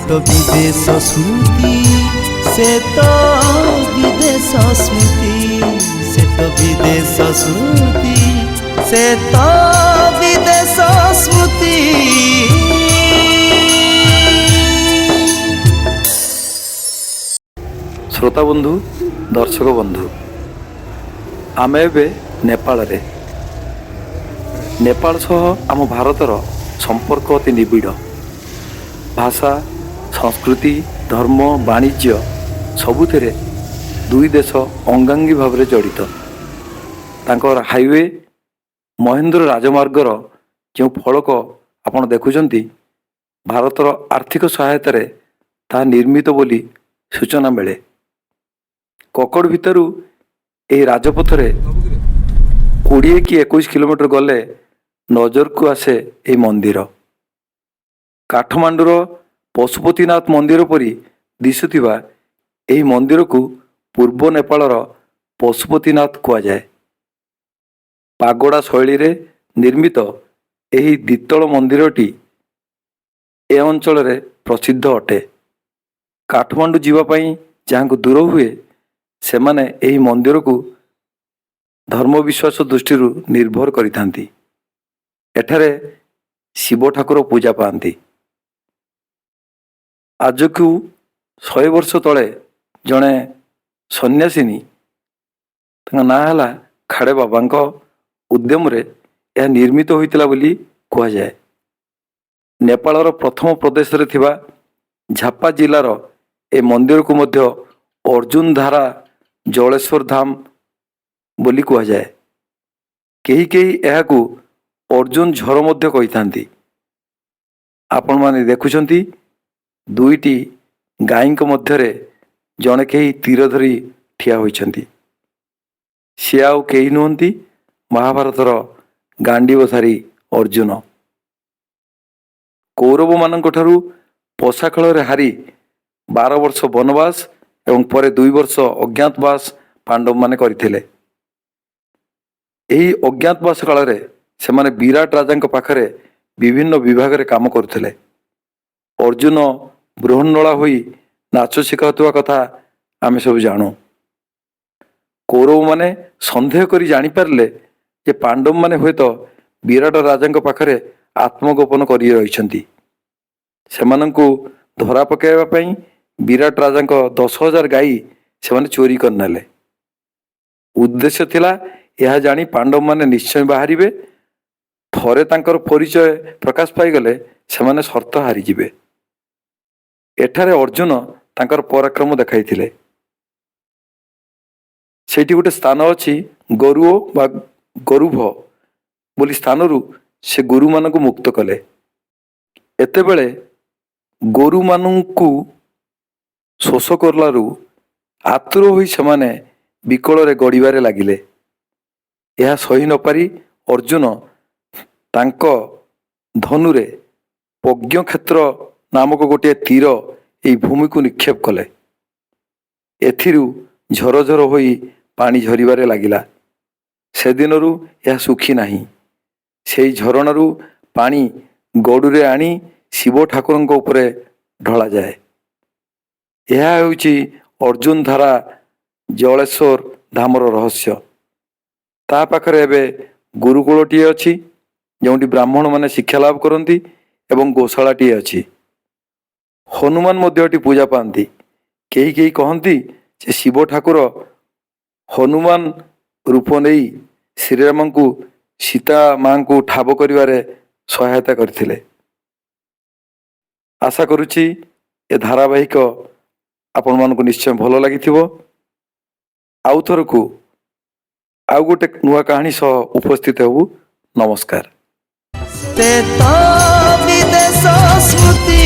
ତ ବିଦେଶ ସ୍ମୃତି, ସେ ତ ବିଦେଶ ସ୍ମୃତି, ସେ ତ ବିଦେଶ ସ୍ମୃତି, ସେ ତ ବିଦେଶ ସ୍ମୃତି। ଶ୍ରୋତା ବନ୍ଧୁ, ଦର୍ଶକ ବନ୍ଧୁ, ଆମେ ଏବେ ନେପାଳରେ। ନେପାଳ ସହ ଆମ ଭାରତର ସମ୍ପର୍କ ଅତି ନିବିଡ଼। ଭାଷା, ସଂସ୍କୃତି, ଧର୍ମ, ବାଣିଜ୍ୟ ସବୁଥିରେ ଦୁଇ ଦେଶ ଅଙ୍ଗାଙ୍ଗୀ ଭାବରେ ଜଡ଼ିତ। ତାଙ୍କର ହାଇୱେ ମହେନ୍ଦ୍ର ରାଜମାର୍ଗର ଯେଉଁ ଫଳକ ଆପଣ ଦେଖୁଛନ୍ତି, ଭାରତର ଆର୍ଥିକ ସହାୟତାରେ ତାହା ନିର୍ମିତ ବୋଲି ସୂଚନା ମିଳେ। କକଡ଼ ଭିତରୁ ଏହି ରାଜପଥରେ 20 କି 21 କିଲୋମିଟର ଗଲେ ନଜରକୁ ଆସେ ଏହି ମନ୍ଦିର। କାଠମାଣ୍ଡୁର ପଶୁପତିନାଥ ମନ୍ଦିର ପରି ଦିଶୁଥିବା ଏହି ମନ୍ଦିରକୁ ପୂର୍ବ ନେପାଳର ପଶୁପତିନାଥ କୁହାଯାଏ। ପାଗୋଡ଼ା ଶୈଳୀରେ ନିର୍ମିତ ଏହି ଦ୍ୱିତଳ ମନ୍ଦିରଟି ଏ ଅଞ୍ଚଳରେ ପ୍ରସିଦ୍ଧ ଅଟେ। କାଠମାଣ୍ଡୁ ଯିବା ପାଇଁ ଯାହାଙ୍କୁ ଦୂର ହୁଏ, ସେମାନେ ଏହି ମନ୍ଦିରକୁ ଧର୍ମବିଶ୍ୱାସ ଦୃଷ୍ଟିରୁ ନିର୍ଭର କରିଥାନ୍ତି। ଏଠାରେ ଶିବ ଠାକୁର ପୂଜା ପାଆନ୍ତି। ଆଜକୁ 100 ବର୍ଷ ତଳେ ଜଣେ ସନ୍ନ୍ୟାସିନୀ, ତାଙ୍କ ନାଁ ହେଲା ଖାଡ଼େ ବାବାଙ୍କ ଉଦ୍ୟମରେ ଏହା ନିର୍ମିତ ହୋଇଥିଲା ବୋଲି କୁହାଯାଏ। ନେପାଳର ପ୍ରଥମ ପ୍ରଦେଶରେ ଥିବା ଝାପା ଜିଲ୍ଲାର ଏ ମନ୍ଦିରକୁ ମଧ୍ୟ ଅର୍ଜୁନ ଧାରା ଜଳେଶ୍ୱର ଧାମ ବୋଲି କୁହାଯାଏ। କେହି କେହି ଏହାକୁ ଅର୍ଜୁନ ଝର ମଧ୍ୟ କହିଥାନ୍ତି। ଆପଣମାନେ ଦେଖୁଛନ୍ତି, ଦୁଇଟି ଗାଈଙ୍କ ମଧ୍ୟରେ ଜଣେ କେହି ତୀର ଧରି ଠିଆ ହୋଇଛନ୍ତି। ସିଏ ଆଉ କେହି ନୁହନ୍ତି, ମହାଭାରତର ଗାଣ୍ଡିବଧାରୀ ଅର୍ଜୁନ। କୌରବମାନଙ୍କ ଠାରୁ ପଶା ଖେଳରେ ହାରି 12 ବର୍ଷ ବନବାସ ଏବଂ ପରେ 2 ବର୍ଷ ଅଜ୍ଞାତବାସ ପାଣ୍ଡବମାନେ କରିଥିଲେ। ଏହି ଅଜ୍ଞାତବାସ କାଳରେ ସେମାନେ ବିରାଟ ରାଜାଙ୍କ ପାଖରେ ବିଭିନ୍ନ ବିଭାଗରେ କାମ କରୁଥିଲେ। ଅର୍ଜୁନ ବୃହନ୍ନଳା ହୋଇ ନାଚ ଶିଖାଉଥିବା କଥା ଆମେ ସବୁ ଜାଣୁ। କୌରବମାନେ ସନ୍ଦେହ କରି ଜାଣିପାରିଲେ ଯେ ପାଣ୍ଡବମାନେ ହୁଏତ ବିରାଟ ରାଜାଙ୍କ ପାଖରେ ଆତ୍ମଗୋପନ କରି ରହିଛନ୍ତି। ସେମାନଙ୍କୁ ଧରା ପକାଇବା ପାଇଁ ବିରାଟ ରାଜାଙ୍କ 10,000 ଗାଈ ସେମାନେ ଚୋରି କରିନେଲେ। ଉଦ୍ଦେଶ୍ୟ ଥିଲା, ଏହା ଜାଣି ପାଣ୍ଡବମାନେ ନିଶ୍ଚୟ ବାହାରିବେ। ଥରେ ତାଙ୍କର ପରିଚୟ ପ୍ରକାଶ ପାଇଗଲେ ସେମାନେ ସର୍ତ୍ତ ହାରିଯିବେ। ଏଠାରେ ଅର୍ଜୁନ ତାଙ୍କର ପରାକ୍ରମ ଦେଖାଇଥିଲେ। ସେଇଠି ଗୋଟେ ସ୍ଥାନ ଅଛି, ଗରୁଅ ବା ଗରୁଭ ବୋଲି ସ୍ଥାନରୁ ସେ ଗୋରୁମାନଙ୍କୁ ମୁକ୍ତ କଲେ। ଏତେବେଳେ ଗୋରୁମାନଙ୍କୁ ଶୋଷ କଲାରୁ ଆତୁର ହୋଇ ସେମାନେ ବିକଳରେ ଗଡ଼ିବାରେ ଲାଗିଲେ। ଏହା ସହି ନପାରି ଅର୍ଜୁନ ତାଙ୍କ ଧନୁରେ ପଜ୍ଞକ୍ଷେତ୍ର ନାମକ ଗୋଟିଏ ତୀର ଏହି ଭୂମିକୁ ନିକ୍ଷେପ କଲେ। ଏଥିରୁ ଝରଝର ହୋଇ ପାଣି ଝରିବାରେ ଲାଗିଲା। ସେଦିନରୁ ଏହା ଶୁଖି ନାହିଁ। ସେହି ଝରଣାରୁ ପାଣି ଗଡ଼ୁରେ ଆଣି ଶିବ ଠାକୁରଙ୍କ ଉପରେ ଢଳାଯାଏ। ଏହା ହେଉଛି ଅର୍ଜୁନ ଧାରା ଜଳେଶ୍ୱର ଧାମର ରହସ୍ୟ। ତା ପାଖରେ ଏବେ ଗୁରୁକୁଳଟିଏ ଅଛି, ଯେଉଁଠି ବ୍ରାହ୍ମଣମାନେ ଶିକ୍ଷା ଲାଭ କରନ୍ତି ଏବଂ ଗୋଶାଳାଟିଏ ଅଛି। ହନୁମାନ ମଧ୍ୟ ଏଠି ପୂଜା ପାଆନ୍ତି। କେହି କେହି କହନ୍ତି ଯେ ଶିବ ଠାକୁର ହନୁମାନ ରୂପ ନେଇ ଶ୍ରୀରାମଙ୍କୁ ସୀତା ମାଙ୍କୁ ଠାବ କରିବାରେ ସହାୟତା କରିଥିଲେ। ଆଶା କରୁଛି ଏ ଧାରାବାହିକ ଆପଣମାନଙ୍କୁ ନିଶ୍ଚୟ ଭଲ ଲାଗିଥିବ। ଆଉ ଥରକୁ ଆଉ ଗୋଟେ ନୂଆ କାହାଣୀ ସହ ଉପସ୍ଥିତ ହେବୁ। ନମସ୍କାର। ସେ ତ ବିଦେଶ ସ୍ମୃତି।